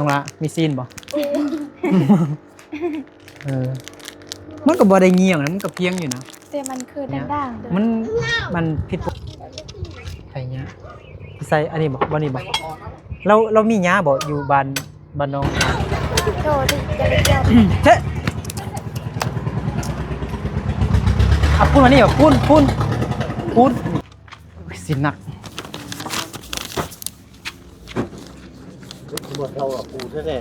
ນ້ອງລະ ມີຊີ້ນບໍ່? ເອີ ມັນກໍບໍ່ໄດ້ງ່ຽງນະ ມັນກໍພຽງຢູ່ນະ ແຕ່ມັນຄື ເນຍ ດ້າງໆ ມັນ ມັນຜິດ ໃສ່ຫຍ້າ ໃສ່ອັນນີ້ບໍ່? ບ່ອນນີ້ບໍ່? ລາວ ລາວມີຫຍ້າບໍ່ ຢູ່ບ້ານ ບ້ານນ້ອງ? ໂດ ຈະໄປກ່ຽວ ເຊະ ເອົາປຸ້ນມານີ້ ເອົາປຸ້ນ ປຸ້ນ ປຸ້ນ ໂອ້ຍ ຊິໜັກ. ບໍ່ເທົ່າກັບປູແທ້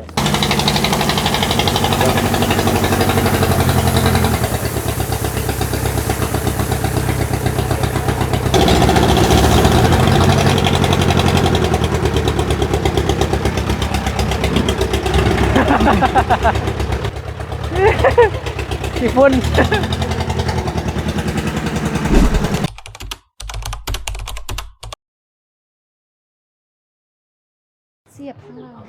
ໆ ຂີ້ຝຸ່ນ. ສຽບຂອງເຮົາ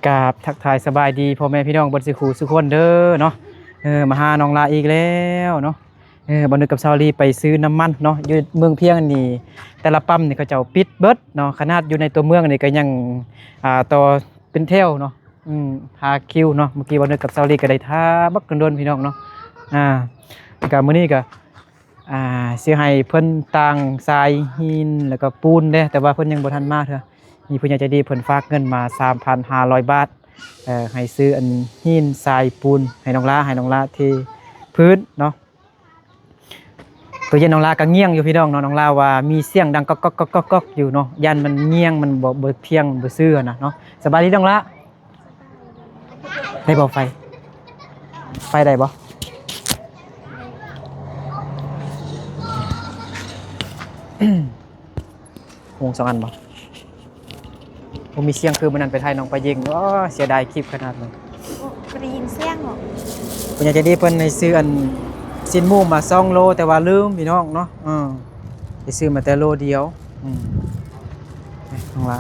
ກາບທັກທາຍສະບາຍດີພໍ່ແມ່ພີ່ນ້ອງເບິດສູ່ຄູ່ສູ່ຄົນເດີເນາະ. ເອີ ມາຫານ້ອງລາອີກແລ້ວເນາະ. ເອີ ບ່າວນຶກກັບສາວລີໄປຊື້ນ້ຳມັນເນາະ ຢູ່ເມືອງພຽງນີ້ ແຕ່ລະປ້ຳນີ້ເຂົາເຈົ້າປິດເບິດເນາະ. ຂະໜາດຢູ່ໃນຕົວເມືອງນີ້ກໍຍັງ ອ່າ ຕໍ່ເປັນແຖວເນາະ ອືມ ຫາຄິວເນາະ. ເມື່ອກີ້ບ່າວນຶກກັບສາວລີກໍໄດ້ຖ້າບັກດົນໆ ພີ່ນ້ອງເນາະ. ອ່າ ແລ້ວກໍມື້ນີ້ກໍ ອ່າ ຊິໃຫ້ເພິ່ນຕ່າງຊາຍຫີນ ແລ້ວກໍປູນເດ້ ແຕ່ວ່າເພິ່ນຍັງບໍ່ທັນມາເທື່ອ. ມີຜູ້ໃຫຍ່ໃຈດີເພິ່ນຝາກເງິນມາສາມພັນຫ້າຮ້ອຍບາດ ເອີ ໃຫ້ຊື້ອັນຫີນຊາຍປູນໃຫ້ນ້ອງລາ ໃຫ້ນ້ອງລາເທພື້ນເນາະ. ຕູ້ເຢັນນ້ອງລາກໍງ່ຽງຢູ່ພີ່ນ້ອງເນາະ. ນ້ອງລາວ່າມີສຽງດັງກອກໆໆໆຢູ່ເນາະ ຢ້ານມັນງ່ຽງ ມັນບໍ່ ບໍ່ພຽງ ບໍ່ຊື່ຫັ້ນນະເນາະ. ສະບາຍດີນ້ອງລາ. ໄດ້ບໍ່ໄຟ? ໄຟໄດ້ບໍ່? ໂຮງສອງອັນບໍ່? ບໍ່ມີສຽງຄືມື້ນັ້ນໄປຖ່າຍນ້ອງປາຍິງ. ໂອ້ ເສຍດາຍຄລິບຂະໜາດນັ້ນ. ໂອ້ ບໍ່ໄດ້ຍິນສຽງເນາະ. ຜູ້ໃຫຍ່ໃຈດີເພິ່ນໃຫ້ຊື້ອັນຊີ້ນໝູມາສອງໂລ ແຕ່ວ່າລືມພີ່ນ້ອງເນາະ. ເອີ ໄປຊື້ມາແຕ່ໂລດຽວ. ອືມ ນີ້ນ້ອງລະ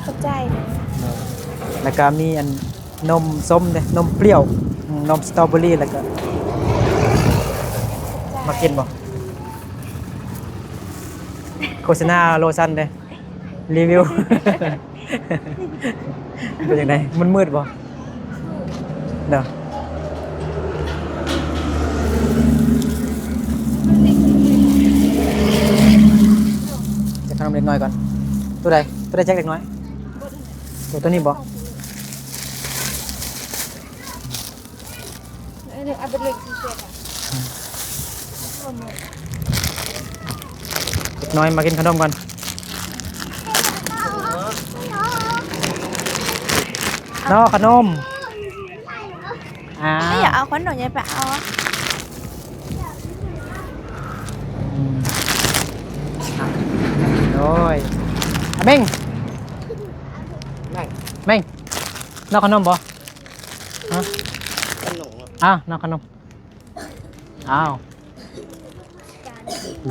ຂອບໃຈ. ແລ້ວກໍມີອັນນົມສົ້ມເດ້ ນົມປ່ຽວ ອືມ ນົມສະຕໍເບີຣີ ແລ້ວກໍ ຂອບໃຈ ມັກກິນບໍ່? ໂຄສະນາໂລຊັນເດ້ ຣີວິວ. ເປັນຈັ່ງໃດ? ມັນມືດບໍ່? ເດີ ຈັກຂະໜົມເດັກນ້ອຍກ່ອນ. ໂຕໃດ? ໂຕໃດແຈກເດັກນ້ອຍ? ໂຕ ໂຕນີ້ບໍ່? ເອີ ເອົາເປັນເຫຼັກພິເສດອະ. ເດັກນ້ອຍມາກິນຂະໜົມກ່ອນ. ເນາະ ຂະໜົມ. ອ່າ ບໍ່ຢາກເອົາຂະໜົມ ຢ່າໄປເອົາ. ອືມ ໂອ້ຍ ອາເມັງ ເມັງ ເນາະ ຂະໜົມບໍ່? ຮະ? ຂະໜົມ ອ້າວ ເນາະ ຂະໜົມ. ອ້າວ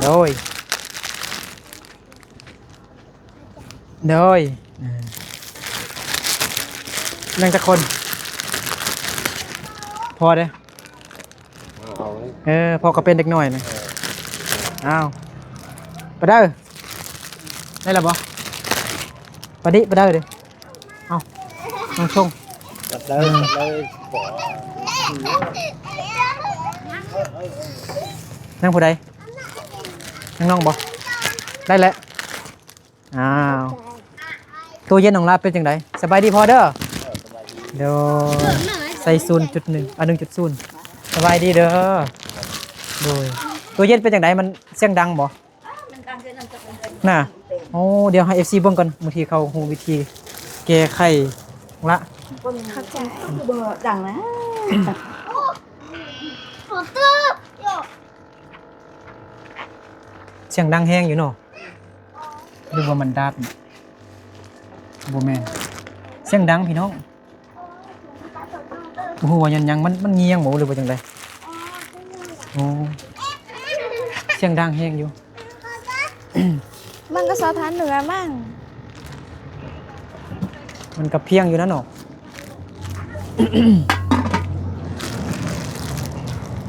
ໂດຍ ໂດຍ ເອີ ນັ່ງຈັກຄົນ? ພໍເດ້. ເອົາເລີຍ ເອີ ພໍ່ກໍເປັນເດັກນ້ອຍນະ. ເອີ ອ້າວ ປາເດີ ໄດ້ແລ້ວບໍ່? ປາດິ ປາເດີເດ້. ເອົ້າ ນ້ອງຊົງ ປາເດີ ເອີ ປາເດີ ນັ່ງຜູ້ໃດ? ນັ່ງນ້ອງບໍ່? ໄດ້ແລ້ວ. ອ້າວ ໂຕເຢັນນ້ອງລາເປັນຈັ່ງໃດ? ສະບາຍດີພໍ່ເດີ. ໂດຍ ໃສ່ສູນຈຸດໜຶ່ງ ອ່າ ໜຶ່ງຈຸດສູນ. ສະບາຍດີເດີ. ໂດຍ ໂຕເຢັນເປັນຈັ່ງໃດ? ມັນສຽງດັງບໍ່? ນະ ໂອ້ ດຽວໃຫ້ເອັຟຊີເບິ່ງກ່ອນ ບາງທີເຂົາຮູ້ວິທີແກ້ໄຂລະ. ເຂົາຈະ ຄືບໍ່ດັງນະ. ສຽງດັງແຮງຢູ່ເນາະ ຫຼືວ່າມັນດາດ? ບໍ່ແມ່ນ ສຽງດັງພີ່ນ້ອງ. ບໍ່ຮູ້ວ່າຍ້ອນຫຍັງ ມັນ ມັນງ່ຽງບໍ່ ຫຼືວ່າຈັ່ງໃດ? ໂອ້ ສຽງດັງແຮງຢູ່. ມັນກໍສະທ້ອນເໜືອມັ້ງ. ມັນກໍພຽງຢູ່ນະເນາະ.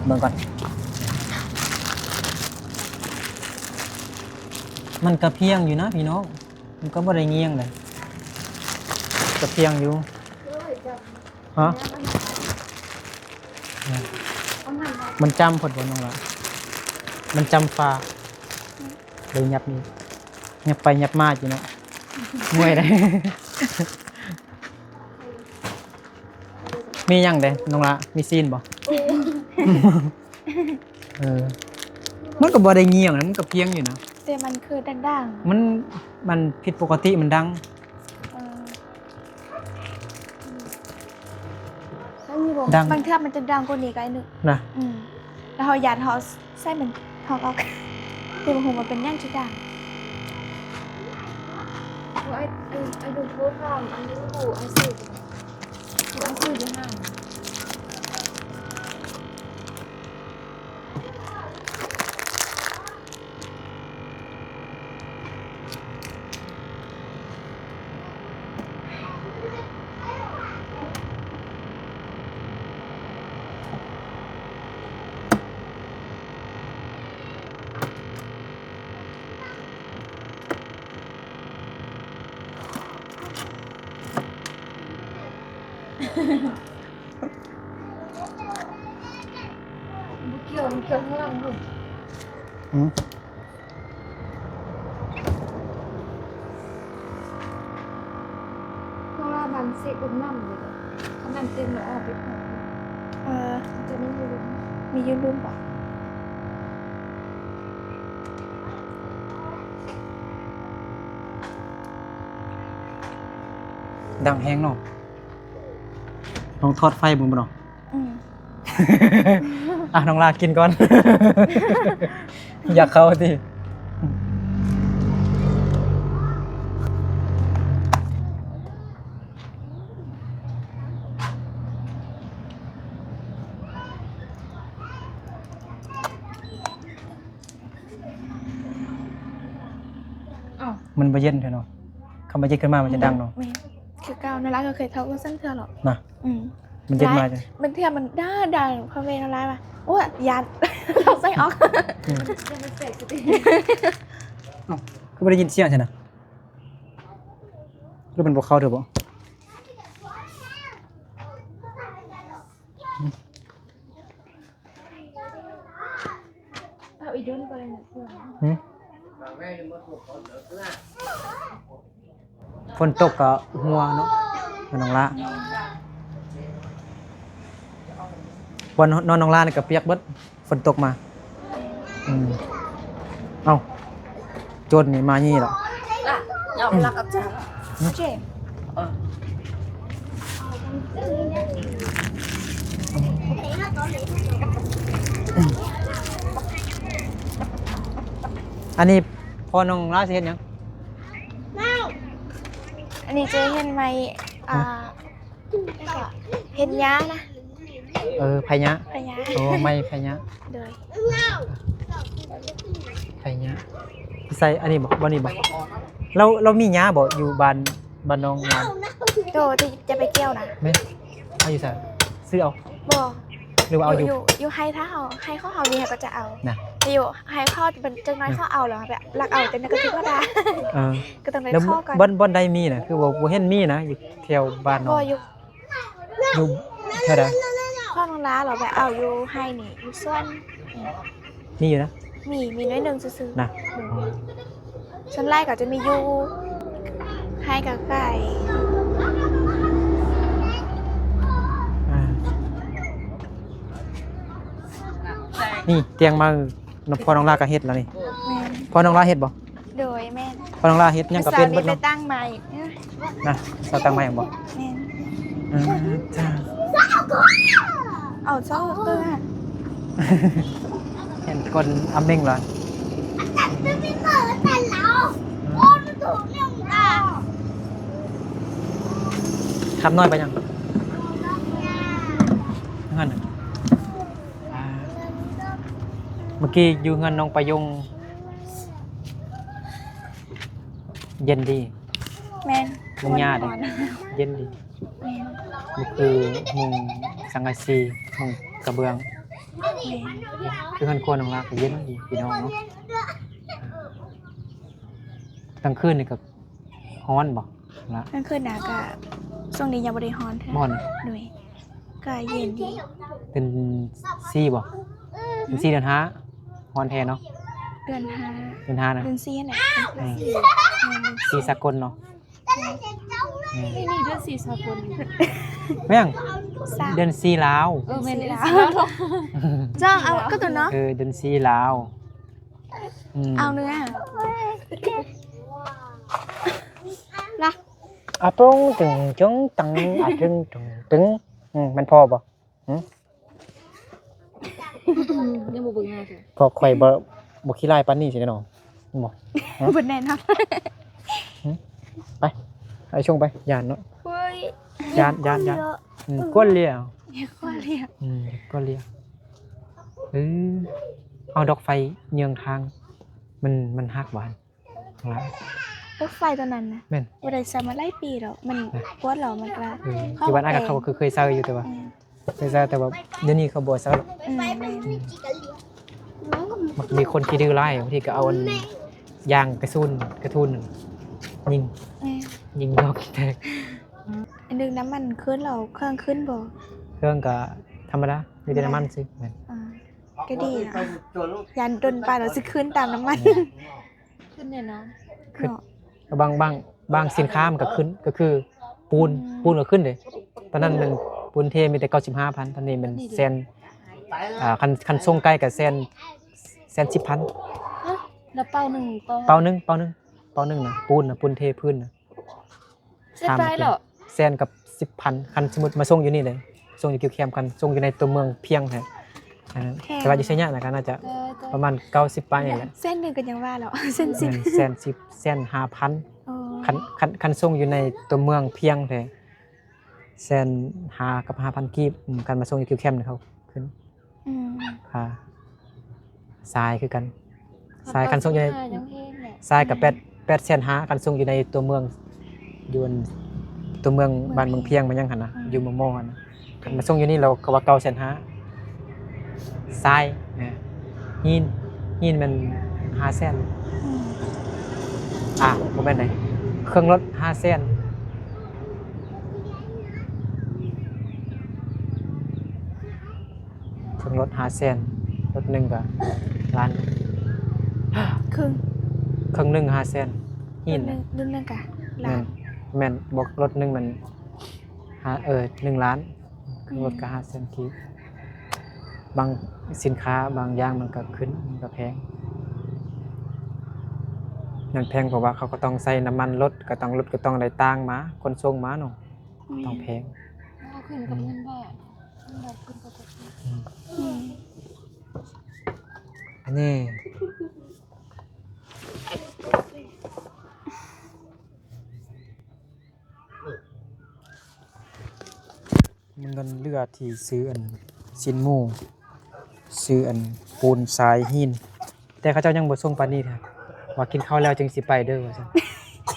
ເບິ່ງກ່ອນ ມັນກະພຽງຢູ່ນະພີ່ນ້ອງ ມັນກໍບໍ່ໄດ້ງ່ຽງໃດ. ກະພຽງຢູ່. ຮະ? ມັນຈ້ຳໂພດບໍ່ນ້ອງຫຼ້າ? ມັນຈ້ຳຟ້າ ເລີຍຫຍັບນີ້ ຫຍັບໄປຫຍັບມາຢູ່ເນາະ ເມື່ອຍເດ້. ມີຫຍັງເດ້ນ້ອງຫຼ້າ? ມີຊີ້ນບໍ່? ເອີ ມັນກໍບໍ່ໄດ້ງ່ຽງນະ ມັນກໍພຽງຢູ່ນະ ແຕ່ມັນຄືດັງໆ ມັນ ມັນຜິດປົກກະຕິ ມັນດັງ. ເອີ ດັງ ບາງເທື່ອມັນຈະດັງກວ່ານີ້ກໍໄດ້ເນາະ ນະ ອືມ ແລ້ວເຮົາຢ້ານເຮົາໃສ່ມັນຖອກອອກ ແຕ່ບໍ່ຮູ້ວ່າເປັນຫຍັງຈະດັງ. ໂອ້ຍ ໄອ້ ໄອ້ ໄອ້ດູໂທຖາມອັນນີ້ ຜູ້ອ້າຍຊື້ ຜູ້ອ້າຍຊື້ຢູ່ຫ້າງ. ບໍ່ກ່ຽວ ມັນກ່ຽວຂ້າງຫຼັງພຸ້ນ. ອືມ ເພາະວ່າມັນຊິອຸມນ້ຳຢູ່ເດ້ ຄັນນ້ຳເຕັມແລ້ວອອກໄປເພິ່ນ. ເອີ ຈະມີຢູ່ລຸ່ມ ມີຢູ່ລຸ່ມບໍ່? ດັງແຮງເນາະ. ລອງທອດໄຟເບິ່ງບໍ່ເນາະ? ອືມ ອ່ະ ນ້ອງຫຼ້າກິນກ່ອນ ຢາກເຂົ້າຕິ. ອ້າວ ມັນບໍ່ເຢັນເທື່ອເນາະ ຄັນບໍ່ເຢັນຂຶ້ນມາມັນຈະດັງເນາະ. ອືມ ແມ່ນ ຄືເກົ່າ ນ້ອງຫຼ້າກໍເຄີຍເທົາວ່າຊັ້ນເທື່ອເນາະ ນະ. ອືມ ມັນເຢັນມາ ບາງເທື່ອມັນດາ ດາ ພໍ່ແມ່ນ້ອງຫຼ້າວ່າ ໂອ້ຍ ຢ້ານ ເທົາໃສ່ອອກ. ອືມ ເອົ້າ ຄືບໍ່ໄດ້ຍິນສຽງຊັ້ນນະ ຫຼືມັນບໍ່ເຂົ້າເທື່ອບໍ? ເອົາອີ່ດົນໄປນະ ຫື? ຝົນຕົກກໍຮົ່ວເນາະ ນ້ອງຫຼ້າ. ບ່ອນນອນນ້ອງຫຼ້ານີ້ກໍປຽກເບິດ ຝົນຕົກມາ. ອືມ ເອົ້າ ໂຈນນີ້ມານີ້ລະ ລະ ຍອມຮັບກັບຈັງ. ໂອເຄ ເອີ ອັນນີ້ພໍ່ນ້ອງຫຼ້າຊິເຮັດຫຍັງ? ອັນນີ້ຈະເຮັດໄມ້ ອ່າ ຮະ? ເຮັດຫຍ້ານະ. ເອີ ໄຜ່ຫຍ້າ ໄຜ່ຫຍ້າ. ໂອ້ ໄມ້ໄຜ່ຫຍ້າ. ໂດຍ ໄຜ່ຫຍ້າ. ໃສ່ອັນນີ້ບໍ່? ບ່ອນນີ້ບໍ່? ລາວ ລາວມີຫຍ້າບໍ່ ຢູ່ບ້ານ ບ້ານນ້ອງງາມ? ໂຕທີ່ຈະໄປກ່ຽວນະ. ແມ່ນ ເອົາຢູ່ໃສ? ຊື້ເອົາ? ບໍ່ ຫຼືວ່າເອົາຢູ່ ຢູ່ ຢູ່ໄຮ່ ຖ້າເຮົາ ໄຮ່ຂອງເຮົາມີ ເຮົາກໍຈະເອົານະ. ແຕ່ຢູ່ໄຮ່ເຂົາ ຈັກໜ້ອຍເຂົາເອົາແລ້ວ ແບບລັກເອົາ ຈັ່ງນັ້ນກໍຖືວ່າໄດ້. ເອີ ກໍຕ້ອງໄດ້ຂໍກ່ອນ. ບ່ອນ ບ່ອນໃດມີນະ? ຄືວ່າບໍ່ເຫັນມີນະ ຢູ່ແຖວບ້ານນ້ອງ. ບໍ່ ຢູ່ ຢູ່ແຖວໃດ? ຂອງນ້ອງຫຼ້າເນາະ ແບບເອົາຢູ່ໄຮ່ນີ້ ຢູ່ສວນນີ້ ມີຢູ່ນະ? ມີ ມີໜ້ອຍໜຶ່ງຊື່ໆ ນະ. ອືມ ສ່ວນຫຼາຍກໍຈະມີຢູ່ໄຮ່ກະໄກ່. ອ່າ ນີ້ຕຽງມາ ພໍ່ນ້ອງຫຼ້າກໍເຮັດແລ້ວນີ້. ແມ່ນ ພໍ່ນ້ອງຫຼ້າເຮັດບໍ່? ໂດຍ ແມ່ນ ພໍ່ນ້ອງຫຼ້າເຮັດຫຍັງກໍເປັນເບິດເນາະ. ຕັ້ງໄມ້ນະ ສາວຕັ້ງໄມ້ບໍ? ແມ່ນ ອືມ ເອົາຊອກເກີ້ ເຫັນຄົນອຳເມັງຫຼາຍ. ຄຳນ້ອຍໄປຫຍັງ? ເຮືອນ ອ່າ ເມື່ອກີ້ຢູ່ເຮືອນນ້ອງປາຍົງ ເຢັນດີ. ແມ່ນ ມຸງຫຍ້າເດ້ ເຢັນດີ. ແມ່ນ ນີ້ຄືມຸງສັງກະສີ ມຸງກະເບື້ອງ. ແມ່ນ ຄືເຮືອນຄົວນ້ອງຫຼ້າກໍເຢັນດີພີ່ນ້ອງເນາະ. ກາງຄືນນີ້ກໍຮ້ອນບໍ່? ລະ ກາງຄືນນະກະ ຊ່ວງນີ້ຍັງບໍ່ໄດ້ຮ້ອນເທື່ອ ບໍ່ຮ້ອນນະ ໂດຍ ກະເຢັນດີ. ເດືອນສີ່ບໍ່? ເດືອນສີ່ ເດືອນຫ້າ ຮ້ອນແທ້ເນາະ. ເດືອນຫ້າ ເດືອນຫ້ານະ ເດືອນສີ່ຫັ້ນແຫຼະ. ເດືອນສີ່ ເອີ ເດືອນສີ່ສາກົນເນາະ. ເອີ ນີ້ເດືອນສີ່ສາກົນ ແມ່ນຫຍັງ? ສາ ເດືອນສີ່ລາວ. ເອີ ແມ່ນ ເດືອນສີ່ລາວ. ຈ້ອງເອົາກໍຕົວເນາະ. ເອີ ເດືອນສີ່ລາວ. ອືມ ເອົາເນື້ອ ລະ ອາຕົງຕຶງຈົງຕັງ ອາຕຶງຕຸງຕຶງ. ອືມ ມັນພໍບໍ່? ຫຶ? ຍັງບໍ່ເບິ່ງໜ້າເທື່ອ ເພາະຂ້ອຍບໍ່ ບໍ່ຂີ້ຮ້າຍປານນີ້ຊິເນາະ. ບໍ່ ຫຶ? ບໍ່ແນະນຳ. ຫຶ? ໄປ ໄປຊົງໄປ. ຢ້ານເນາະ. ໂອ້ຍ ຢ້ານ ຢ້ານ ຢ້ານ. ອືມ ກົວແລ້ວ ກົວແລ້ວ. ອືມ ກົວແລ້ວ. ເອີ ເອົາດອກໄຟເຍືອງທາງ ມັນ ມັນຫັກບໍ່ຫັ້ນ? ລະ ລົດໄຟຕົວນັ້ນນະ ແມ່ນ ບໍ່ໄດ້ໃຊ້ມາຫຼາຍປີແລ້ວ. ມັນ ນະ ກວດແລ້ວມັນກະ ເອີ ຢູ່ບ້ານອ້າຍກະເຂົາກະເຄີຍໃຊ້ຢູ່ ແຕ່ວ່າ ແມ່ນ ເຄີຍໃຊ້ ແຕ່ວ່າດຽວນີ້ເຂົາບໍ່ໃຊ້ແລ້ວ. ອືມ ແມ່ນ ມັນມີຄົນຂີ້ດື້ຫຼາຍ ບາງທີກະເອົາອັນ ຢາງກະສູນ ກະທູນຍິງ ແມ່ນ ຍິງດອກແຕກ. ອືມ ອັນດຶງນ້ຳມັນຂຶ້ນແລ້ວເຄື່ອງຂຶ້ນບໍ່? ເຄື່ອງກະທຳມະດາ ມີແຕ່ນ້ຳມັນຊື່. ແມ່ນ ອາ ກະດີນະ ຢ້ານດົນໄປແລ້ວຊິຂຶ້ນຕາມນ້ຳມັນ. ແມ່ນ ຂຶ້ນແນ່ນອນ ຂຶ້ນເນາະ. ບາງ ບາງ ບາງສິນຄ້າມັນກະຂຶ້ນ ກະຄືປູນ ອືມ ປູນກະຂຶ້ນເດ້. ຕອນນັ້ນແມ່ນປູນເທມີແຕ່ເກົ້າສິບຫ້າພັນ ຕອນນີ້ແມ່ນແສນ. ອາ ຄັນ ຄັນສົ່ງໄກກະແສນ ແສນສິບພັນ. ຮະ ລະເປົາໜຶ່ງ ເປົາ ເປົາໜຶ່ງ ເປົາໜຶ່ງ ເປົາໜຶ່ງນະ ປູນນະ ປູນເທພື້ນນະ. ເສຍດາຍເນາະ ແສນກັບສິບພັນ ຄັນສົມມຸດມາສົ່ງຢູ່ນີ້ເດ້ ສົ່ງຢູ່ກິວແຄມ. ຄັນສົ່ງຢູ່ໃນຕົວເມືອງພຽງແທ້ ອັນນັ້ນ ແພງ ແຕ່ວ່າຢູ່ໄຊຍະນະກະໜ້າຈະ ເອີ ປະມານເກົ້າສິບປາຍນີ້ແຫຼະ. ແສນໜຶ່ງກະຍັງວ່າແລ້ວ ແສນສິບ ແມ່ນ ແສນສິບ ແສນຫ້າພັນ. ໂອ້ ຄັນ ຄັນ ຄັນສົ່ງຢູ່ໃນຕົວເມືອງພຽງແທ້ ແສນຫ້າກັບຫ້າພັນກີບ. ອືມ ຄັນມາສົ່ງຢູ່ກິວແຄມນີ້ເຂົາຂຶ້ນ. ອືມ ຄ່າຊາຍຄືກັນ ຊາຍຄັນສົ່ງຢູ່ໃນ ຊາຍກະແປດ ແປດແສນຫ້າ ຄັນສົ່ງຢູ່ໃນຕົວເມືອງ ຢູ່ອັນຕົວເມືອງ ເມືອງ ບ້ານເມືອງພຽງ ມາຫຍັງຫັ້ນນະ ອືມ ຢູ່ມໍ່ໆຫັ້ນນະ. ຄັນມາສົ່ງຢູ່ນີ້ແລ້ວກະວ່າເກົ້າແສນຫ້າ ຊາຍ. ເອີ ຫີນ ຫີນແມ່ນຫ້າແສນ. ອືມ ອາ ບໍ່ແມ່ນໃດ ເຄື່ອງລົດຫ້າແສນ. ເຄື່ອງລົດຫ້າແສນ ລົດໜຶ່ງກະລ້ານ ເຄິ່ງ ເຄິ່ງໜຶ່ງຫ້າແສນ. ຫີນ ລຸ້ນໜຶ່ງ ລຸ້ນໜຶ່ງກະລ້ານ. ແມ່ນ ແມ່ນ ບໍ່ ລົດໜຶ່ງມັນຫ້າ ເອີ ໜຶ່ງລ້ານ. ເຄື່ອງລົດກະ ອືມ ຫ້າແສນກີບ. ບາງສິນຄ້າບາງຢ່າງມັນກະຂຶ້ນ ມັນກະແພງ. ມັນແພງເພາະວ່າເຂົາກະຕ້ອງໃຊ້ນ້ຳມັນລົດ ກະຕ້ອງ ລົດກະຕ້ອງໄດ້ຕ່າງມາ ຂົນສົ່ງມາເນາະ. ແມ່ນ ຕ້ອງແພງ. ເອົາຂຶ້ນກັບເງິນບາດ ເງິນບາດຂຶ້ນປະກະຕິ. ອືມ ອືມ ອັນນີ້ ມັນເງິນເຫຼືອທີ່ຊື້ອັນ ຊີ້ນໝູ ຊື້ອັນ ປູນ ຊາຍ ຫີນ ແຕ່ເຂົາເຈົ້າຍັງບໍ່ສົ່ງປານນີ້ເທື່ອ ວ່າກິນເຂົ້າແລ້ວຈຶ່ງຊິໄປເດີວ່າຊັ້ນ.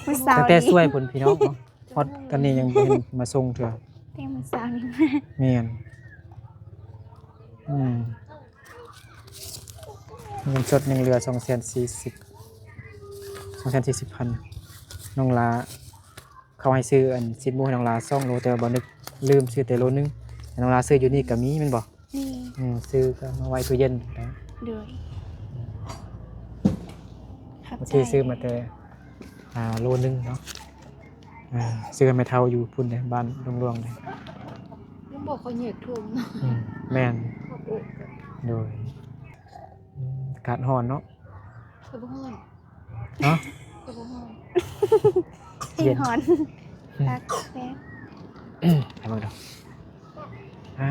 ມື້ເຊົ້າ ຕັ້ງແຕ່ ນີ້ ຊ່ວຍພຸ້ນພີ່ນ້ອງເນາະ. ຮອດຕອນນີ້ຍັງບໍ່ເຫັນມາສົ່ງເທື່ອ ແຕ່ມື້ເຊົ້ານີ້. ແມ່ນ ອືມ ເງິນສົດຍັງເຫຼືອສອງແສນສີ່ສິບ ສອງແສນສີ່ສິບພັນ. ນ້ອງຫຼ້າ ເຂົາໃຫ້ຊື້ອັນ ຊີ້ນໝູໃຫ້ນ້ອງຫຼ້າສອງໂລ ແຕ່ວ່າບໍ່ນຶກ ລືມຊື້ແຕ່ໂລໜຶ່ງ. ໃຫ້ນ້ອງຫຼ້າຊື້ຢູ່ນີ້ກະມີແມ່ນບໍ່? ມີ ອືມ ຊື້ກະມາໄວ້ຕູ້ເຢັນ. ໂດຍ ອືມ ຂອບໃຈ. ບາງທີຊື້ມາແຕ່ ອ່າ ໂລໜຶ່ງເນາະ. ອ່າ ຊື້ໃຫ້ແມ່ເຖົ້າຢູ່ພຸ້ນເດ້ ບ້ານຫຼວງໆເດ້. ຍັງບໍ່ຄ່ອຍແຍກຖົງເນາະ. ອືມ ແມ່ນ ໂດຍ. ອືມ ອາກາດຮ້ອນເນາະ. ຂ້ອຍບໍ່ຮ້ອນ. ຮະ? ຂ້ອຍບໍ່ຮ້ອນ. ເຢັນ ຮ້ອນ ອືມ ຕັກແຊບ. ໃຫ້ເບິ່ງດູ. ອ່າ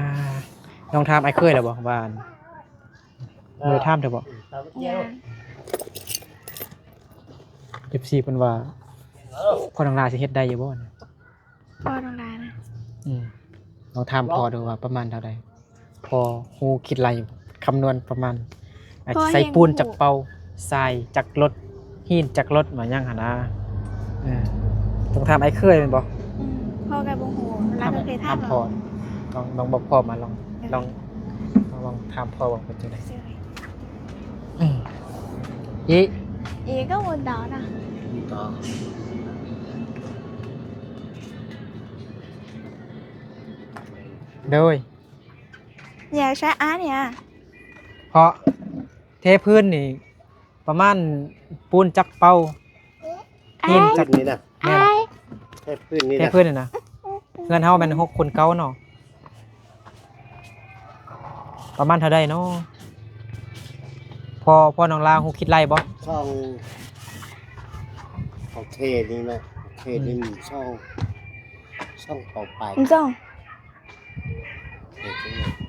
ນ້ອງຖາມອ້າຍເຂີຍແລ້ວບໍ່ວ່າ ບໍ່ໄດ້ຖາມເທື່ອບໍ່? ຍັງ. ເອັຟຊີ ເພິ່ນວ່າ ພໍ່ນ້ອງຫຼ້າຊິເຮັດໄດ້ຢູ່ບໍ່? ພໍ່ນ້ອງຫຼ້ານະ. ອືມ ລອງຖາມພໍ່ດູວ່າປະມານເທົ່າໃດ? ພໍຮູ້ຄິດໄລ່ຄຳນວນປະມານ ອາດຈະໃສ່ປູນຈັກເປົາ, ຊາຍຈັກລົດ, ຫີນຈັກລົດ ມາຫຍັງຫັ້ນນະ. ເອີ ຕ້ອງຖາມອ້າຍເຂີຍແມ່ນບໍ່? ອືມ ພໍ່ກະບໍ່ຮູ້. ລາວກະເຄີຍຖາມ ຖາມພໍ່. ລອງ ລອງບອກພໍ່ມາ ລອງ ເອີ ລອງ ລອງຖາມພໍ່ວ່າເປັນຈັ່ງໃດ. ເອີ ອືມ ອີ ເອກະບໍ່ຕານະ. ບໍ່ຕາ. ໂດຍ ຢ່າໃຊ້ອານີ້ອະ ເພາະເທພື້ນນີ້ປະມານປູນຈັກເປົາ ຫີນຈັກ ນີ້ນະ ແມ່ນ ເທພື້ນນີ້ນະ ເທພື້ນນີ້ນະ ເຮືອນເຮົາແມ່ນຫົກຄູນເກົ້າເນາະ ປະມານເທົ່າໃດເນາະ? ພໍ ພໍນ້ອງລາຮູ້ຄິດໄລ່ບໍ່? ຊ່ອງ ໂອເຄນີ້ນະ ໂອເຄນີ້ມັນຊ່ອງ ຊ່ອງເປົ່າໄປ ມັນຊ່ອງ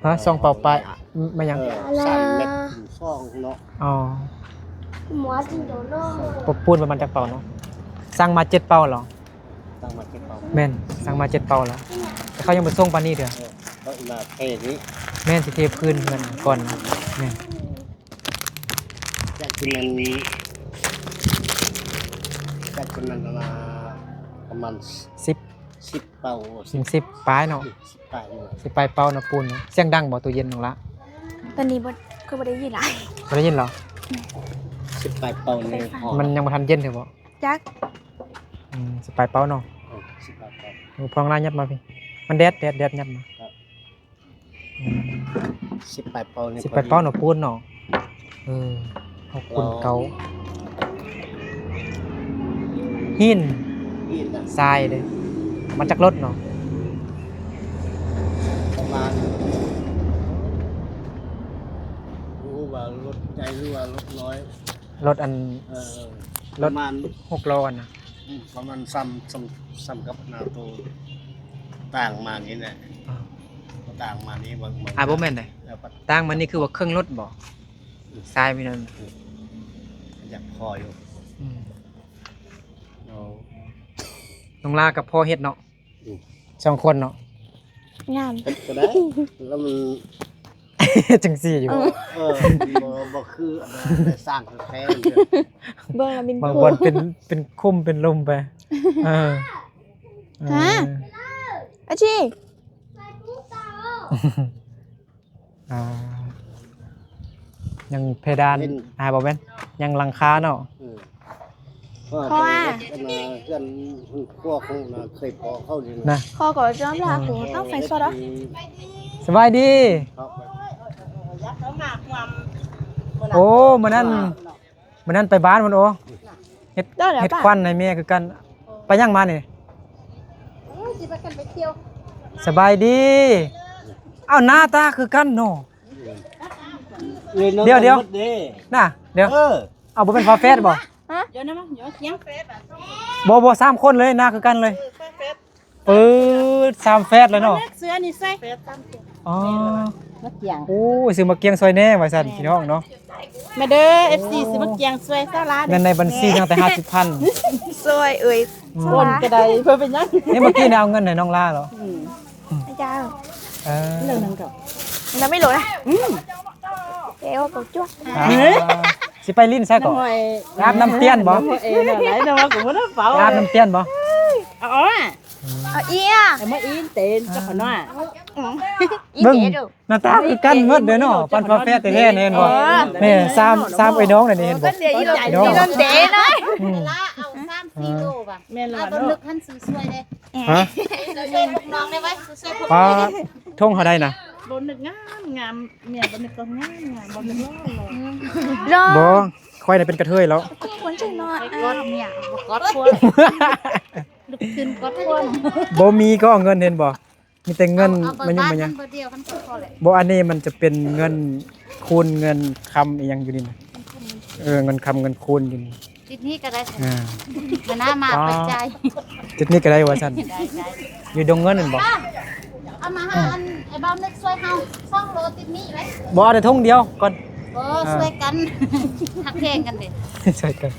ຮະ ຊ່ອງເປົ່າໄປ ແມ່ນຫຍັງ? ເອີ ສາມແມັດ ຊ່ອງເນາະ ອໍ ປະ ປູນປະມານຈັກເປົາເນາະ? ສັ່ງມາເຈັດເປົາເນາະ ສັ່ງມາເຈັດເປົາ ແມ່ນ ສັ່ງມາເຈັດເປົາແລ້ວ ແຕ່ເຂົາຍັງບໍ່ສົ່ງປານນີ້ເທື່ອ ເອີ ເຂົາມາເທນີ້ ແມ່ນ ຊິເທພື້ນເຮືອນກ່ອນ ແມ່ນ ຈາກທີ່ແມ່ນ ຈາກທີ່ແມ່ນ ປະມານ ປະມານສິບ ສິບເປົາ ສິບປາຍເນາະ ສິບປາຍ ສິບປາຍເປົາເນາະ ປູນເນາະ ສຽງດັງບໍ່? ຕູ້ເຢັນນ້ອງລະ ຕອນນີ້ບໍ່ ຄືບໍ່ໄດ້ຍິນຫຼາຍ ບໍ່ໄດ້ຍິນເຫຼື? ສິບປາຍເປົານີ້ ມັນຍັງບໍ່ທັນເຢັນເທື່ອບໍ່? ຈັກ ອືມ ສິບປາຍເປົາເນາະ ເອີ ສິບປາຍເປົາ ໂອ້ ພໍ່ນ້ອງລາຫຍັບມາພີ້ ມັນແດດ ແດດ ແດດ ຫຍັບມາ ອືມ ສິບປາຍເປົານີ້ ສິບປາຍເປົາເນາະ ປູນເນາະ ເອີ ຫົກຄູນເກົ້າ ຫີນ ຫີນນະ ຊາຍເດ້ ມາຈາກລົດເນາະ ປະມານ ບໍ່ຮູ້ວ່າລົດໃຫຍ່ ຫຼືວ່າລົດນ້ອຍ ລົດອັນ ເອີ ເອີ ລົດ ປະມານ ຫົກລໍ້ຫັ້ນນະ ອືມ ປະມານສ່ຳ ສ່ຳ ສ່ຳກັບໜ້າໂຕ ຕ່າງມານີ້ແຫຼະ ອ່າ ຕ່າງມານີ້ ເບິ່ງ ເບິ່ງ ອ່າ ບໍ່ແມ່ນເດ້ ເອີ ຕ່າງມານີ້ຄືວ່າເຄິ່ງລົດບໍ່? ອືມ ຊາຍມີນັ້ນ ອືມ ຢາກພໍຢູ່ ອືມ ເອົາ ນ້ອງລາກໍພໍເຮັດເນາະ ອືມ ສອງຄົນເນາະ ງາມ ເຮັດກໍໄດ້ ແລ້ວມັນ ຈັ່ງຊີ້ຢູ່ ເອີ ເອີ ບໍ່ ບໍ່ຄືອັນນັ້ນ ສ້າງແທ້ໆ ເບິ່ງແລ້ວມິນ ບາງບ່ອນເປັນ ເປັນຂຸມເປັນຫຼຸມໄປ ເອີ ຮະ ເອີ ອາຊີ ອ່າ ຍັງເພດານ ເຫັນ ອ່າ ບໍ່ແມ່ນ ຍັງຫຼັງຄາເນາະ ເອີ ເພາະວ່າ ເພາະວ່າ ອັນນ່າ ເຮືອນ ເຮືອນຄົວຂອງ ອັນນ່າ ເຄີຍພໍເຂົານີ້ນະ ນະ ຂໍກໍຍອມຮັບ ເອີ ໂຫ ຕ້ອງໃສ່ຊອດເນາະ ສະບາຍດີ ໂອ້ ມື້ນັ້ນ ມື້ນັ້ນໄປບ້ານເພິ່ນ ໂອ້ ເຮັດ ເຮັດຄວັນໃຫ້ແມ່ຄືກັນ ໄປຫຍັງມານີ້? ໂອ້ຍ ຊິພາກັນໄປທ່ຽວ ສະບາຍດີ ອ້າວ ໜ້າຕາຄືກັນເນາະ ເອີ ດຽວ ດຽວ ນະ ດຽວ ເອີ ເອົາ ບໍ່ແມ່ນຝາແຝດບໍ່? ຮະ ດຽວນະ ມາ ດຽວມາຄຽງ ບໍ່ ບໍ່ ສາມຄົນເລີຍ ໜ້າຄືກັນເລີຍ ເອີ ຝາແຝດ ເປີດ ສາມແຝດແລ້ວເນາະ ເສືອນີ້ໃສ່ ອໍ ມາກຽງ ໂອ້ຍ ຊື້ມາກຽງຊ່ອຍແດ່ວ່າຊັ້ນ ພີ່ນ້ອງເນາະ ມາເດີ ເອັຟຊີ ຊື້ມາກຽງຊ່ວຍຊາວລາວ ແມ່ນໃນບັນຊີຍັງແຕ່ຫ້າສິບພັນ ຊ່ວຍເອີຍ ອືມ ໂອນກໍໄດ້ ເພື່ອເປັນຫຍັງ ນີ້ເມື່ອກີ້ນີ້ເອົາເງິນໃຫ້ນ້ອງລາເນາະ ອືມ ອືມ ອາຈານ ເອີ ເລື່ອງນັ້ນກໍ ຍັງໄມ່ລົງນະ ອືມ ເອວກໍຈົວ ອ່າ ຊິໄປຫຼິ້ນໃສກໍ? ອາບນ້ຳຕຽນບໍ່? ອາບນ້ຳຕຽນບໍ່? ເອົາ ເອົາອີ່ ເອົາມາອີ່ເຕັນກັບຂະນ້ອຍ ອືມ ເບິ່ງໜ້າຕາຄືກັນໝົດເດ້ເນາະ ປານຝາແຝດແທ້ໆ ເຫັນບໍ່? ເອີ ແມ່ ສາມ ສາມເອື້ອຍນ້ອງນີ້ ເຫັນບໍ່? ເອີ ເອົາສາມສີ່ໂລວ່ະ ແມ່ນລະ ບໍ່ນຶກຫັ້ນຊື້ຊ່ວຍເດ້ ຮະ ຊ່ວຍພວກນ້ອງໄດ້ໄວ ຊ່ວຍພວກ ປ້າ ທົ່ງເທົ່າໃດນະ? ບໍ່ນຶກງາມ ງາມ ແມ່ບໍ່ນຶກກໍງາມ ງາມ ບໍ່ນຶກຫຼໍ່ ຫຼໍ່ ບໍ່ ຂ້ອຍນະເປັນກະເທີຍແລ້ວ ຄົນຈັ່ງນ້ອຍ ໄປກອດເມຍ ບໍ່ກອດຄົວ ລຸກຂຶ້ນກອດຄົວ ບໍ່ມີກໍເອົາເງິນ ເຫັນບໍ່? ມີແຕ່ເງິນ ເອົາ ເອົາມາຢູ່ ມາຫຍັງ ເບີດດຽວກັນກໍພໍແຫຼະ ບໍ່ ອັນນີ້ມັນຈະເປັນເງິນຄູນ ເງິນຄຳອີ່ຫຍັງຢູ່ນີ້ນະ ເອີ ເງິນຄຳເງິນຄູນຢູ່ນີ້ ຕິດໜີ້ກໍໄດ້ ອ່າ ມາໜ້າມາ ອໍ ໄປຈ່າຍ ຕິດໜີ້ກໍໄດ້ວ່າຊັ້ນ ໄດ້ ໄດ້ ຢູ່ດົງເງິນນັ້ນບໍ່? ເອົາມາໃຫ້ອັນ ໄອ້ບ່າວນຶກຊ່ວຍເຮົາສອງໂລ ຕິດໜີ້ໄວ້ ບໍ່ ເອົາແຕ່ຖົງດຽວກ່ອນ ເອີ ອ່າ ຊ່ວຍກັນ ຮັກແພງກັນເດ້ ຊ່ວຍກັນ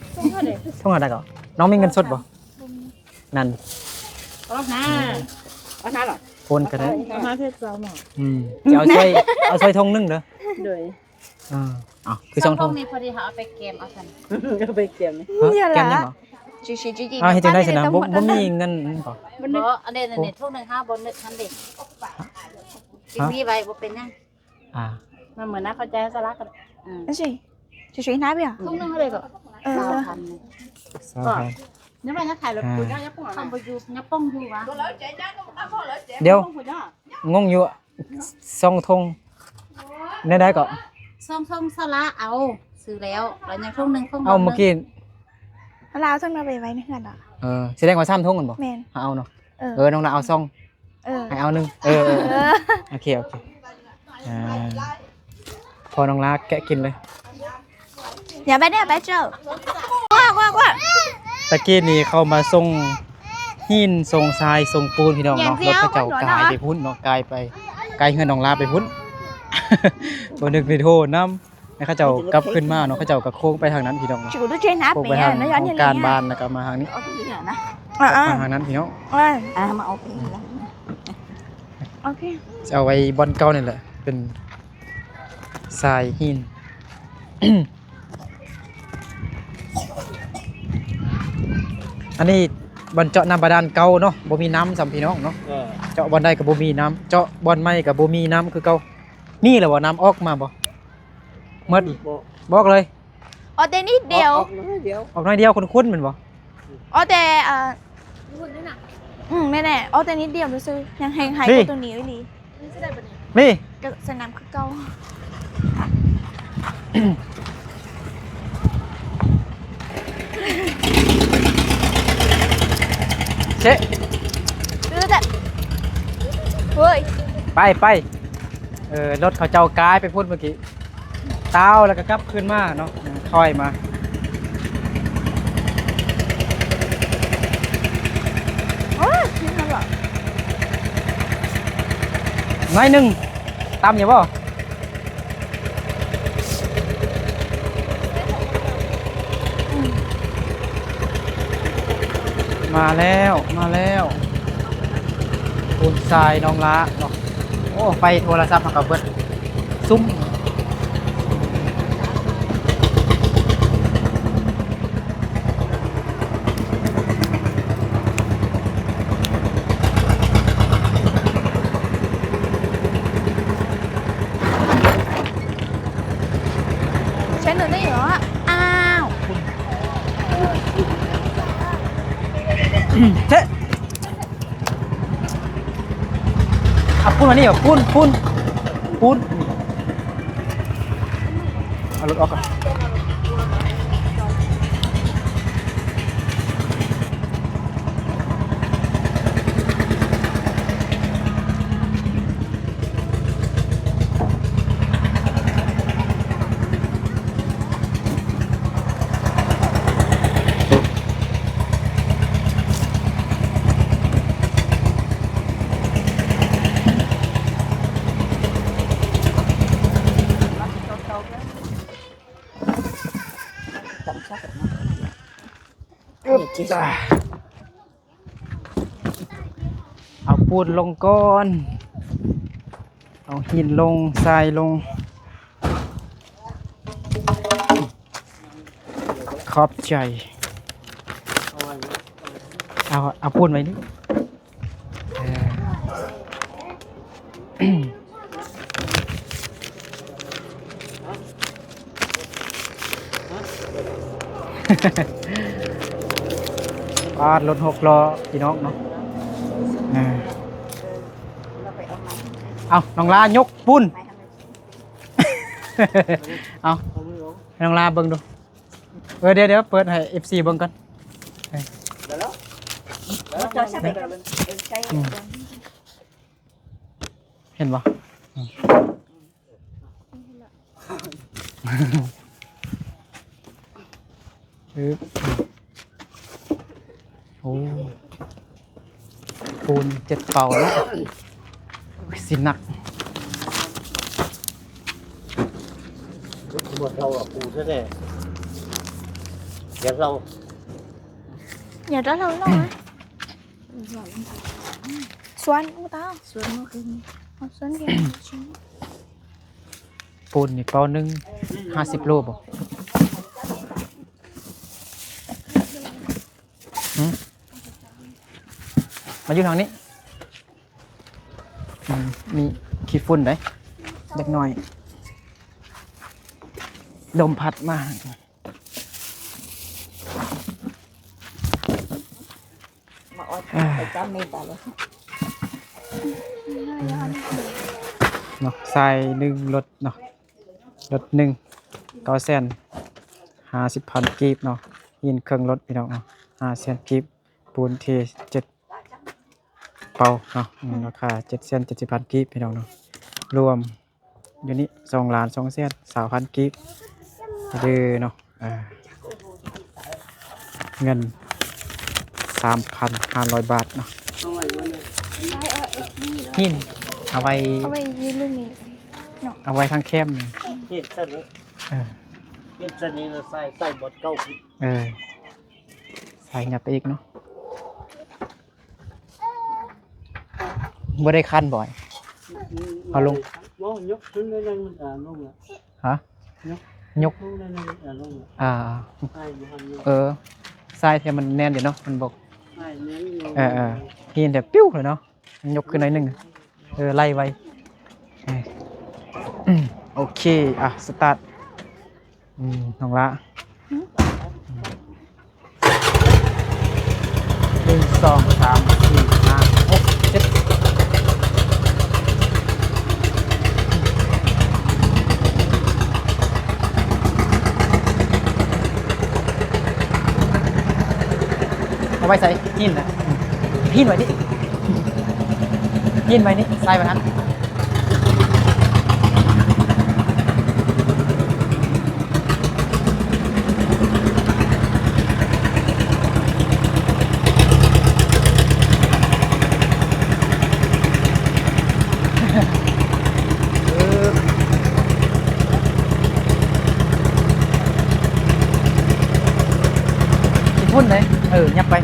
ຖົງເທົ່າໃດກໍ? ນ້ອງມີເງິນສົດບໍ່? ນັ້ນ ເອົານະ ເອົານະຫຼະ ໂອນກໍໄດ້ ເອົານະ ເຮັດເຈົ້າເນາະ ອືມ ຈະເອົາຊ່ວຍ ເອົາຊ່ວຍຖົງໜຶ່ງເດີ ໂດຍ ອ່າ ເອົາ ຄືສອງຖົງ ສອງຖົງນີ້ພໍດີ ເຮົາເອົາໄປແກມເອົາຊັ້ນ ເອົາໄປແກມ ຮະ ແກມຍັງບໍ່? ອ່າ ເຮັດຈັ່ງໃດຊັ້ນນະ ບໍ່ ບໍ່ມີເງິນບໍ່? ບໍ່ ອັນນີ້ ອັນນີ້ ຖົງໜຶ່ງ ຫ້າ ບໍ່ນຶກຫັ້ນເດ້ ຕິດໜີ້ໄວ້ ບໍ່ເປັນຫຍັງ ອ່າ ມັນເໝືອນນະ ເຂົ້າໃຈສາລະກໍໄດ້ ອືມ ຖົງໜຶ່ງເທົ່າໃດກໍ? ເອີ ຊາວພັນ ຊາວພັນ ຍັງວ່າຍັງຂາຍລົດປຸ້ນ ຍັງປ່ອງ ຍັງປ່ອງຢູ່ຫວາ? ດຽວ ງົງຢູ່ ສອງຖົງ ແນວໃດເກາະ? ສອງຖົງສະລະເອົາ ຊື້ແລ້ວ ແລ້ວຍັງຖົງໜຶ່ງຂອງ ເອົາ ເມື່ອກີ້ ລາວເອົາຖົງນັ້ນໄປໄວ້ໃນເຮືອນເນາະ. ເອີ ສະແດງວ່າສາມຖົງແມ່ນບໍ່? ແມ່ນ ເຮົາເອົາເນາະ. ເອີ ເອີ ນ້ອງລາເອົາສອງ ເອີ ໃຫ້ເອົາໜຶ່ງ ເອີ ເອີ ເອີ ໂອເຄ ໂອເຄ ອ່າ ພໍນ້ອງລາແກະກິນເລີຍ. ຢ່າໄປເດີ ໄປເຈີ ກວ້າ ກວ້າ ກວ້າ. ຕະກີ້ນີ້ເຂົາມາສົ່ງຫີນ ສົ່ງຊາຍ ສົ່ງປູນ ພີ່ນ້ອງເນາະ. ລົດເຂົາເຈົ້າກາຍໄປພຸ້ນເນາະ ກາຍໄປ ກາຍເຮືອນນ້ອງລາໄປພຸ້ນ. ບໍ່ນຶກໄດ້ໂທນຳ ໃຫ້ເຂົາເຈົ້າກັບຄືນມາເນາະ. ເຂົາເຈົ້າກໍໂຄ້ງໄປທາງນັ້ນ ພີ່ນ້ອງເນາະ ໂຄ້ງໄປທາງຫ້ອງການບ້ານ ແລ້ວກໍມາທາງນີ້. ອ່າ ມາທາງນັ້ນ ພີ່ນ້ອງ. ອ່າ ມາເອົາໄປ ໂອເຄ ຊິເອົາໄວ້ບ່ອນເກົ່ານີ້ແຫຼະ ເປັນຊາຍຫີນ. ອັນນີ້ບ່ອນເຈາະນ້ຳບາດານເກົ່າເນາະ ບໍ່ມີນ້ຳຊ້ຳ ພີ່ນ້ອງເນາະ. ເອີ ເຈາະບ່ອນໃດກໍບໍ່ມີນ້ຳ ເຈາະບ່ອນໃໝ່ກໍບໍ່ມີນ້ຳຄືເກົ່າ. ມີແລ້ວບໍ່? ນ້ຳອອກມາບໍ່? ໝົດ ບໍ່ ບໍ່ອອກເລີຍ. ອອກແຕ່ນິດດຽວ ອອກ ອອກໜ້ອຍດຽວ ອອກໜ້ອຍດຽວ ຂຸ້ນໆ ແມ່ນບໍ່? ອອກແຕ່ ເອີ ອືມ ແມ່ນແຫຼະ ອອກແຕ່ນິດດຽວຊື່ໆ ຍັງແຮງໄຮກວ່າໂຕນີ້ອີ່ຫຼີ. ມີ ກໍໃສ່ນ້ຳຄືເກົ່າ. ເຊະ ເຮີ້ຍ ໄປ ໄປ. ເອີ ລົດເຂົາເຈົ້າກາຍໄປພຸ້ນເມື່ອກີ້ ຕາວແລ້ວກໍກັບຄືນມາເນາະ ອືມ ຖອຍມາ. ໂອ້ຍ ກິນແລ້ວບໍ່? ໜ້ອຍໜຶ່ງ ຕຳຢູ່ບໍ່? ມາແລ້ວ ມາແລ້ວ ປູນຊາຍນ້ອງລາເນາະ. ໂອ້ ໄຟໂທລະສັບເຮົາກໍເບິດ ຊຸມ. ໃຊ້ໜູໄດ້ເນາະ ອ້າວ ເຊະ. ເອົາປູນມານີ້ ປູນ ປູນ ປູນ ເອົາລົດອອກກ່ອນ. ເອົາປູນລົງກ່ອນ ເອົາຫີນລົງ ຊາຍລົງ. ຂອບໃຈ. ເອົາ ເອົາປູນໄວ້ນີ້. ເອີ ປາດ ລົດຫົກລໍ້ ພີ່ນ້ອງເນາະ. ເອົາ ນ້ອງລາຍົກປູນ. ເອົາ ໃຫ້ນ້ອງລາເບິ່ງດູ. ເອີ ດຽວໆ ເປີດໃຫ້ເອັຟຊີເບິ່ງກ່ອນ. ເອີ ເຫັນບໍ່? ອືມ ອຶບ ໂອ້ ປູນເຈັດເປົາເນາະ. ໂອ້ຍ ຊິໜັກ. ບໍ່ເທົ່າກັບປູແທ້ໆ ຢ່າເລົ່າ ຢ່າເລົ່າເລົ່າເນາະ. ສວນ ອູຕາ ສວນມາຄື ເອົາສວນດຽວ. ປູນນີ້ເປົາໜຶ່ງ ຫ້າສິບໂລບໍ່? ຫື? ມາຢູ່ທາງນີ້. ອືມ ມີຂີ້ຝຸ່ນເດ້ ເດັກນ້ອຍ ລົມພັດມາ. ມາອອດໄປຕາມເມດບາດເລີຍ. ເນາະ ຊາຍໜຶ່ງລົດເນາະ ລົດໜຶ່ງ ເກົ້າແສນຫ້າສິບພັນກີບເນາະ ຫີນເຄິ່ງລົດພີ່ນ້ອງເນາະ ຫ້າແສນກີບ ປູນເທເຈັດເປົາເນາະ ອືມ ລາຄາເຈັດແສນເຈັດສິບພັນກີບພີ່ນ້ອງເນາະ ລວມຢູ່ນີ້ສອງລ້ານສອງແສນຊາວພັນກີບເດີເນາະ ເອີ ເງິນສາມພັນຫ້າຮ້ອຍບາດເນາະ ຫີນເອົາໄວ້ ເອົາໄວ້ຢູ່ລຸ່ມນີ້ເນາະ ເອົາໄວ້ທາງແຄມນີ້ ເຮັດຊັ້ນເນາະ ເອີ ເຮັດຊັ້ນນີ້ລະໃສ່ ໃສ່ບ່ອນເກົ່າ ເອີ ໃສ່ຫຍັບໄປອີກເນາະ ບໍ່ໄດ້ຄັນບໍ່? ເອົາລົງ ບໍ່ ຍົກຂຶ້ນໜ້ອຍໜຶ່ງ ມັນກະລົງລະ ຮະ? ຍົກ ຍົກຂຶ້ນໜ້ອຍໜຶ່ງ ມັນກະລົງລະ ອ່າ ໃສ່ບໍ່ທັນຍົກ ເອີ ໃສ່ແທ້ມັນແໜ້ນຢູ່ເນາະ ມັນບໍ່ ໃສ່ແໜ້ນຢູ່ ເອີໆ ຫີນແບບປິວເລີຍເນາະ ຍົກຂຶ້ນໜ້ອຍໜຶ່ງ ເອີ ໄລ່ໄວ ເອີ ໂອເຄ ອ່ະ ສະຕາດ ອືມ ນ້ອງຫຼ້າ ຫຶ? ໜຶ່ງ ສອງ ສາມ ສີ່ ຫ້າ ຫົກ ເຈັດ ເອົາໄວ້ໃສ? ຫີນນະ ຫີນໄວ້ນີ້ ຫີນໄວ້ນີ້ ໃສ່ໄວ້ຫັ້ນ ເອີ ຊິພຸ້ນເດ້ ເອີ ຫຍັບໄປ.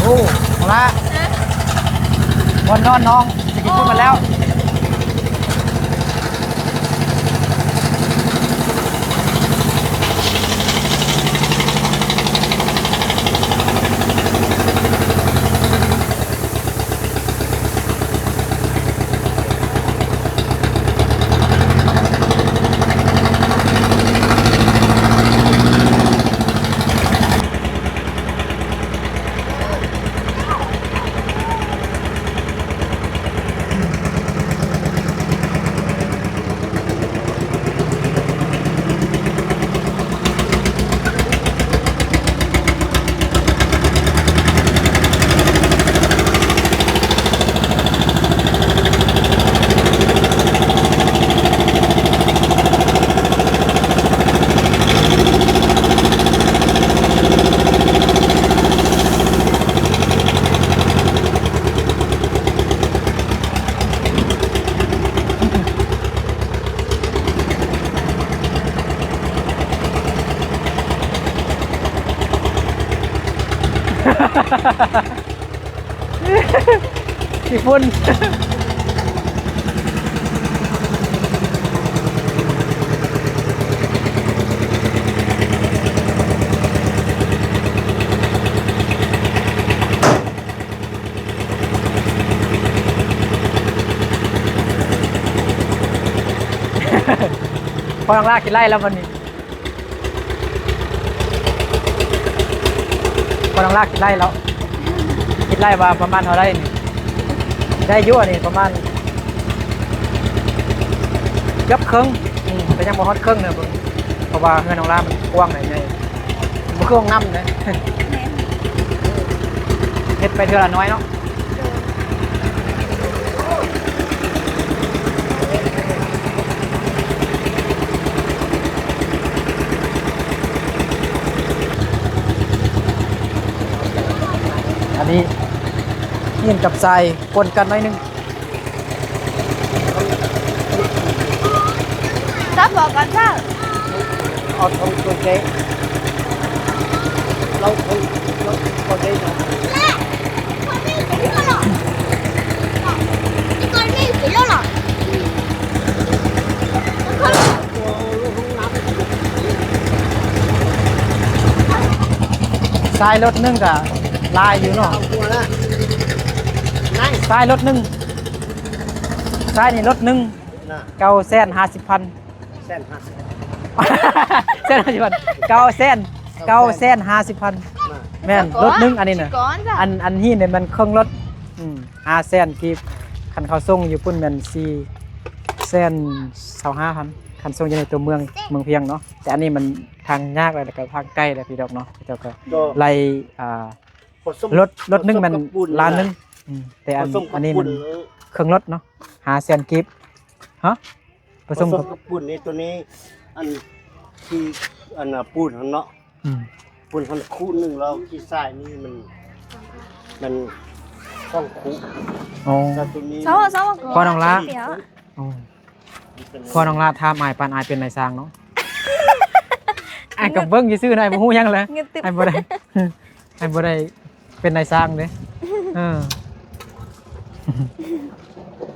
ໂອ້ ເອົາລະ ບ່ອນນອນນ້ອງ ສະກິດພຸ້ນມາແລ້ວ. ຂີ້ຝຸ່ນ. ພໍນ້ອງຫຼ້າຄິດໄລ່ແລ້ວບັດນີ້ ພໍນ້ອງຫຼ້າຄິດໄລ່ແລ້ວ ຄິດໄລ່ວ່າປະມານເທົ່າໃດນີ້ ໄດ້ຢູ່ ອັນນີ້ປະມານເກືອບເຄິ່ງ ອືມ ແຕ່ຍັງບໍ່ຮອດເຄິ່ງເນາະ ເບິ່ງ ເພາະວ່າເຮືອນນ້ອງຫຼ້າມັນກວ້າງໃຫຍ່ ບໍ່ຄືຫ້ອງນ້ຳເດ້ ແມ່ນ ເຮັດໄປເທື່ອລະໜ້ອຍເນາະ. ໂ ອັນນີ້ຫີນກັບຊາຍປົນກັນໜ້ອຍໜຶ່ງ. ຈັບບໍ່ກ່ອນເຈົ້າ. ເອົາທອງຕົວເຈ ເອົາທອງ ເອົາທອງຕົວເຈນະ. ຊາຍລົດໜຶ່ງກະຫຼາຍຢູ່ເນາະ. ຊາຍລົດໜຶ່ງ ຊາຍນີ້ລົດໜຶ່ງ ນະ ເກົ້າແສນຫ້າສິບພັນ. ແສນຫ້າສິບ ແສນຫ້າສິບພັນ ເກົ້າແສນ ເກົ້າແສນຫ້າສິບພັນ. ນະ ແມ່ນ ລົດໜຶ່ງອັນນີ້ນະ. ອັນ ອັນຫີນນີ້ແມ່ນເຄິ່ງລົດ. ອືມ ຫ້າແສນກີບ. ຄັນເຂົາສົ່ງຢູ່ພຸ້ນແມ່ນສີ່ແສນຊາວຫ້າພັນ ຄັນສົ່ງຢູ່ໃນຕົວເມືອງ ເມືອງພຽງເນາະ. ແຕ່ອັນນີ້ມັນທາງຍາກ ແລ້ວກະທາງໄກແຫຼະພີ່ນ້ອງເນາະ. ເຂົາເຈົ້າກະໄລ່ ອ່າ ລົດ ລົດໜຶ່ງແມ່ນລ້ານໜຶ່ງ. ອືມ ແຕ່ອັນ ອັນນີ້ມັນເຄິ່ງລົດເນາະ ຫ້າແສນກີບ. ຮະ ປະສົມກັບ ປະສົມກັບປູນນີ້ ຕົວນີ້ ອັນທີ່ ອັນນ່າ ປູນຫັ້ນເນາະ. ອືມ ປູນຫັ້ນຄູ່ໜຶ່ງ ແລ້ວຂີ້ຊາຍນີ້ມັນ ມັນສອງຄູ່. ອໍ ແລ້ວຕົວນີ້ ພໍນ້ອງລາ. ອໍ ພໍນ້ອງລາຖາມອ້າຍ ປານອ້າຍເປັນນາຍຊ່າງເນາະ. ອ້າຍກໍເບິ່ງຊື່ໆນະ ອ້າຍບໍ່ຮູ້ຫຍັງເລີຍ. ອ້າຍບໍ່ໄດ້ ອ້າຍບໍ່ໄດ້ເປັນນາຍຊ່າງເດ້. ເອີ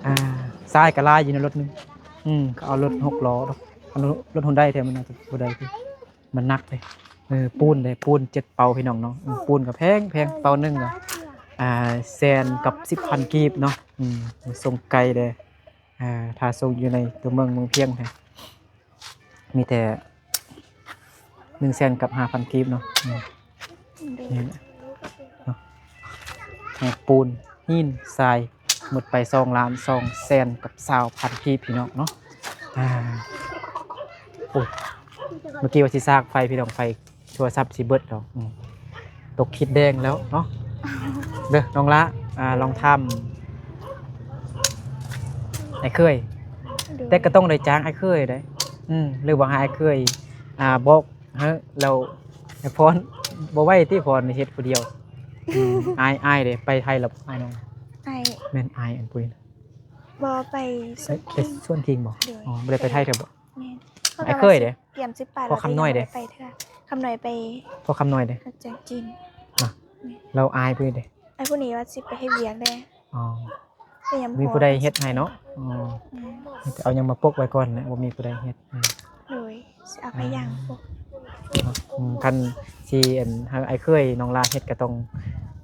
ອ່າ ຊາຍກໍຫຼາຍຢູ່ໃນລົດໜຶ່ງ. ອືມ ເຂົາເອົາລົດຫົກລໍ້ເນາະ ເອົາລົດຮຸນໄດແທ້ ມັນໜ້າຈະບໍ່ໄດ້ ມັນໜັກເດ້. ເອີ ປູນເດ້ ປູນເຈັດເປົາພີ່ນ້ອງເນາະ. ເອີ ປູນກໍແພງ ແພງ ເປົາໜຶ່ງກໍ ອ່າ ແສນກັບສິບພັນກີບເນາະ. ອືມ ສົ່ງໄກເດ້. ອ່າ ຖ້າສົ່ງຢູ່ໃນຕົວເມືອງ ເມືອງພຽງແທ້ ມີແຕ່ໜຶ່ງແສນກັບຫ້າພັນກີບເນາະ. ອືມ ນີ້ແຫຼະເນາະ ແຮກປູນ ຫີນ ຊາຍ ໝົດໄປສອງລ້ານສອງແສນກັບຊາວພັນກີບ ພີ່ນ້ອງເນາະ. ອ່າ ໂອ້ຍ ເມື່ອກີ້ວ່າຊິສາກໄຟ ພີ່ນ້ອງ ໄຟ ໂທລະສັບຊິເບິດແລ້ວ. ອືມ ຕົກຂີດແດງແລ້ວເນາະ. ເດີນ້ອງລະ ອ່າ ລອງຖາມອ້າຍເຂີຍ. ໂດຍ ແຕ່ກໍຕ້ອງໄດ້ຈ້າງອ້າຍເຂີຍເດ້. ອືມ ຫຼືວ່າໃຫ້ອ້າຍເຂີຍ ອ່າ ບອກໃຫ້ ແລ້ວໃຫ້ພອນ ບໍ່ໄຫວຕິ ພອນເຮັດຜູ້ດຽວ. ອືມ ອ້າຍ ອ້າຍເດ້ ໄປໄທແລ້ວ ອ້າຍນ້ອງ. ອ້າຍ ແມ່ນອ້າຍອັນປຸ້ຍນະ. ບໍ່ ໄປສວນ ໄປ ໄປສວນຄິງບໍ່? ໂດຍ ອໍ ບໍ່ໄດ້ໄປໄທເທື່ອບໍ່? ແມ່ນ ອ້າຍເຂີຍເດ້ ກຽມສິບປາຍ ພໍ່ຄຳນ້ອຍເດ້ ໄປເທື່ອ ຄຳນ້ອຍໄປ ພໍ່ຄຳນ້ອຍເດ້ ຮັບຈ້າງຈີນນະ. ແມ່ນ ແລ້ວອ້າຍຜູ້ນີ້ເດ້? ອ້າຍຜູ້ນີ້ວ່າຊິໄປເຮັດວຽກເດ້. ອໍ ແຕ່ຍັງບໍ່ມີຜູ້ໃດເຮັດໃຫ້ເນາະ. ອໍ ແມ່ນ ມີແຕ່ເອົາຫຍັງມາປົກໄວ້ກ່ອນແຫຼະ ບໍ່ມີຜູ້ໃດເຮັດ. ອືມ ໂດຍ ຊິເອົາໄປຢ່າງ ອືມ ປົກເນາະ. ອືມ ຄັນຊິອັນ ໃຫ້ອ້າຍເຂີຍນ້ອງລາເຮັດ ກໍຕ້ອງ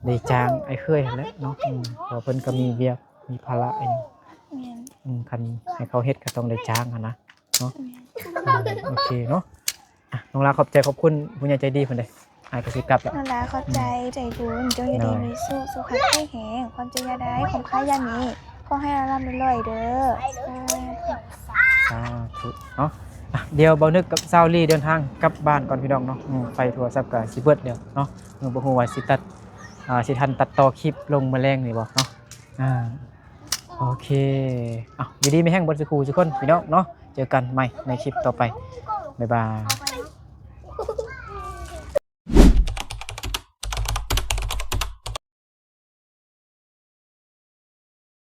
ໄດ້ຈ້າງອ້າຍເຂີຍຫັ້ນແຫຼະເນາະ. ອືມ ເພາະວ່າເພິ່ນກໍມີວຽກ ມີພາລະອີ່ຫຍັງ. ແມ່ນ ອືມ ຄັນໃຫ້ເຂົາເຮັດກໍຕ້ອງໄດ້ຈ້າງຫັ້ນນະເນາະ. ແມ່ນ ອືມ ໂອເຄເນາະ. ອ່ະ ນ້ອງລາຂອບໃຈຂອບຄຸນຜູ້ໃຫຍ່ໃຈດີເພິ່ນເດ້. ອ້າຍກໍຊິກັບລະ. ນ້ອງລາຂອບໃຈ ອືມ ໃຈບຸນ ຈົ່ງຢູ່ດີມີສຸກ ສຸຂະແຂງແຮງ ຄວາມເຈັບຢ່າໄດ້ ຄວາມໄຂ້ຢ່າມີ ຂໍໃຫ້ລ່ຳໆລວຍໆເດີ. ສາທຸເນາະ. ອ່ະ ດຽວບ່າວນຶກກັບສາວລີເດີນທາງກັບບ້ານກ່ອນ ພີ່ນ້ອງເນາະ. ອືມ ໄຟໂທລະສັບກໍຊິເບິດແລ້ວເນາະ. ເອີ ບໍ່ຮູ້ວ່າຊິຕັດ ອ່າ ຊິທັນຕັດຕໍ່ຄລິບລົງມື້ແລງນີ້ບໍ່ເນາະ. ອ່າ ໂອເຄ ເອົາ ຢູ່ດີມີແຮງເບິດສູ່ຄູ່ສູ່ຄົນ ພີ່ນ້ອງເນາະ. ເຈີກັນໃໝ່ໃນຄລິບຕໍ່ໄປ. ບາຍບາຍ.